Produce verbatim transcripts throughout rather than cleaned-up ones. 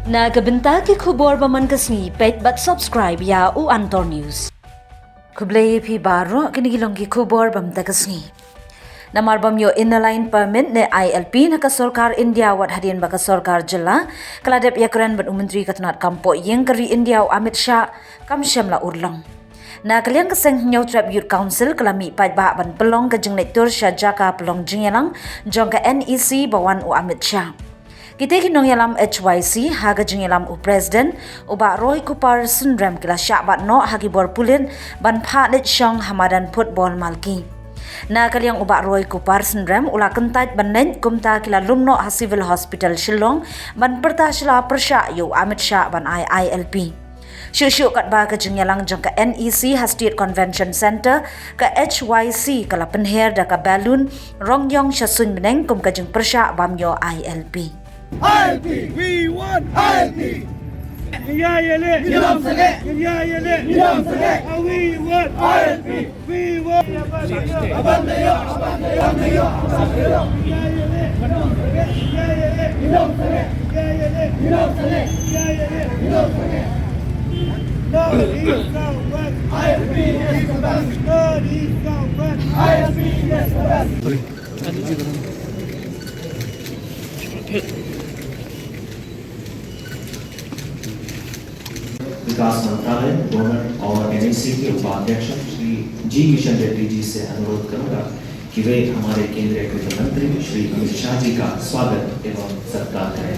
Na ka bynta ki khubor ba man ka sngi, peit bad subscribe ïa u Antor News. Khublei ïa phi baroh, kine ki long ki khubor ba mynta ka sngi. Namar bym ïoh Inner Line Permit ne I L P na ka sorkar India, wat hadien ba ka sorkar jylla ka la dep ïakren bad u Myntri ka tnad kam poh ïing ka ri India u Amit Shah, kam shym la urlong. Na ka liang ka seng Hynñiewtrep Youth Council ka la mih paidbah ban pynlong ka jingleit tur sha jaka pynlong jingïalang jong ka N E C ba wan u Amit Shah. Kita ki nongïalam H Y C ha ka jingïalam u President u Bah Roy Kupar Synrem ki la shah bat noh ha ki bor pulit ban phah leit shong ha madan football Malki. Na ka liang u Bah Roy Kupar Synrem u la kyntait ban leit, kumta ki la lum noh ha Civil Hospital Shillong ban pyrta sha la pyrshah ïa u Amit Shah ban ai I L P. Shuh shuh katba ka jingïalang jong ka N E C ha State Convention Centre, ka H Y C ka la pynher da ka balloon rong ïong sha suiñ bneng kum ka jingpyrshah bam ïoh I L P. I L P. We want I L P. Ngin ïa ïaleh. Ngin ym sangeh. Ngin ïa ïaleh. Ngin ym sangeh. We want I L P. We want. विकास मंत्रालय, गवर्नमेंट और एनईसी के उपाध्यक्ष श्री जी किशन रेड्डी जी से अनुरोध करूंगा कि वे हमारे केंद्रीय गृह मंत्री श्री अमित शाह जी का स्वागत एवं सत्कार करें।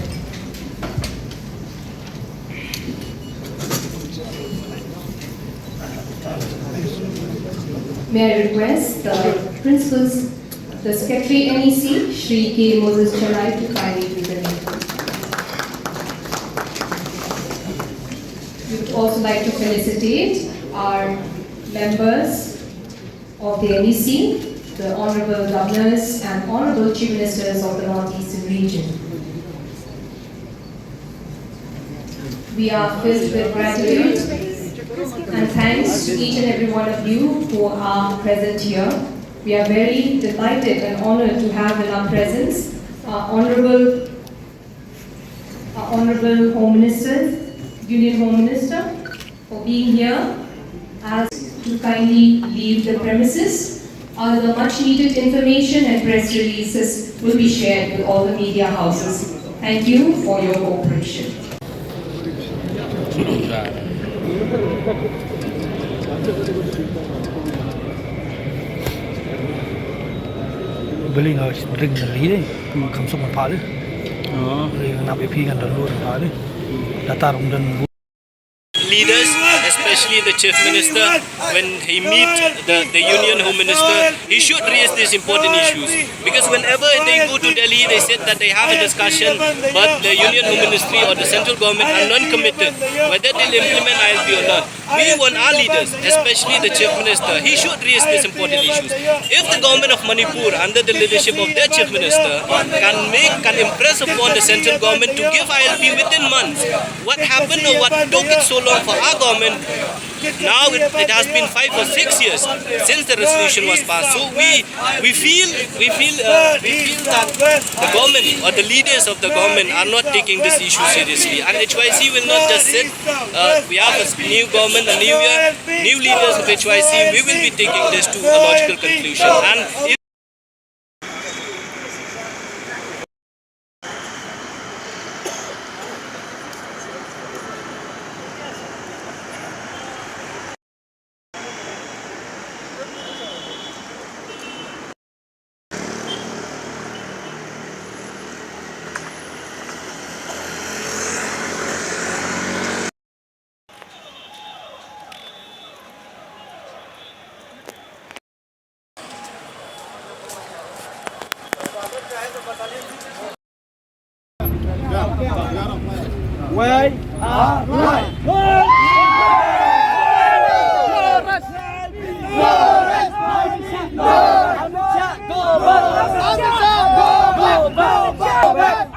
May I request the principal, the secretary N E C, Shri K Moses Chelliah, to kindly do the needful. We would also like to felicitate our members of the N E C, the honorable governors and honorable chief ministers of the Northeastern region. We are filled with gratitude and thanks to each and every one of you who are present here. We are very delighted and honored to have in our presence our honorable, our honorable Home Minister, Union Home Minister, for being here. Ask to kindly leave the premises. All the much needed information and press releases will be shared with all the media houses. Thank you for your cooperation. Beli nga dring na li dei. Kam suk man pha dei. Oh. Beli nga nap ïa phi ngan download man pha dei. Data rum don. Leaders, especially the Chief Minister, when he meet the, the Union Home Minister, he should raise these important issues. Because whenever they go to Delhi, they said that they have a discussion, but the Union Home Ministry or the central government are non-committed whether they'll implement I L P or not. We want our leaders, especially the Chief Minister, he should raise these important issues. If the government of Manipur, under the leadership of their Chief Minister, can make, can impress upon the central government to give I L P within months, what happened or what took it so long for our government? Now it, it has been five or six years since the resolution was passed. So we, we feel, we feel, uh, we feel that the government or the leaders of the government are not taking this issue seriously. And H Y C will not just sit. Uh, we have a new government, a new year, new leaders of H Y C. We will be taking this to a logical conclusion. And if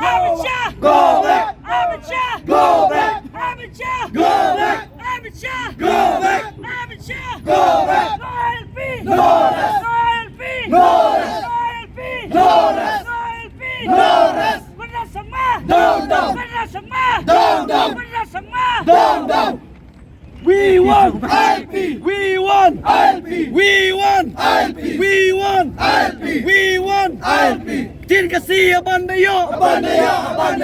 Amit Shah! Go back! Amit Shah! Go back! Amit Shah! Go back! Amit Shah! Go back! Amit Shah! Go back! No I L P! No rest! No I L P! No rest! No I L P! No rest! No rest! Byrnam sangma! Down, down! Byrnam sangma! Down, down. Down, down. We want I L P. We want I L P. We want I L P. We want I L P. We want I L P. Tin Khasi haban da ïoh. Haban da ïoh, haban da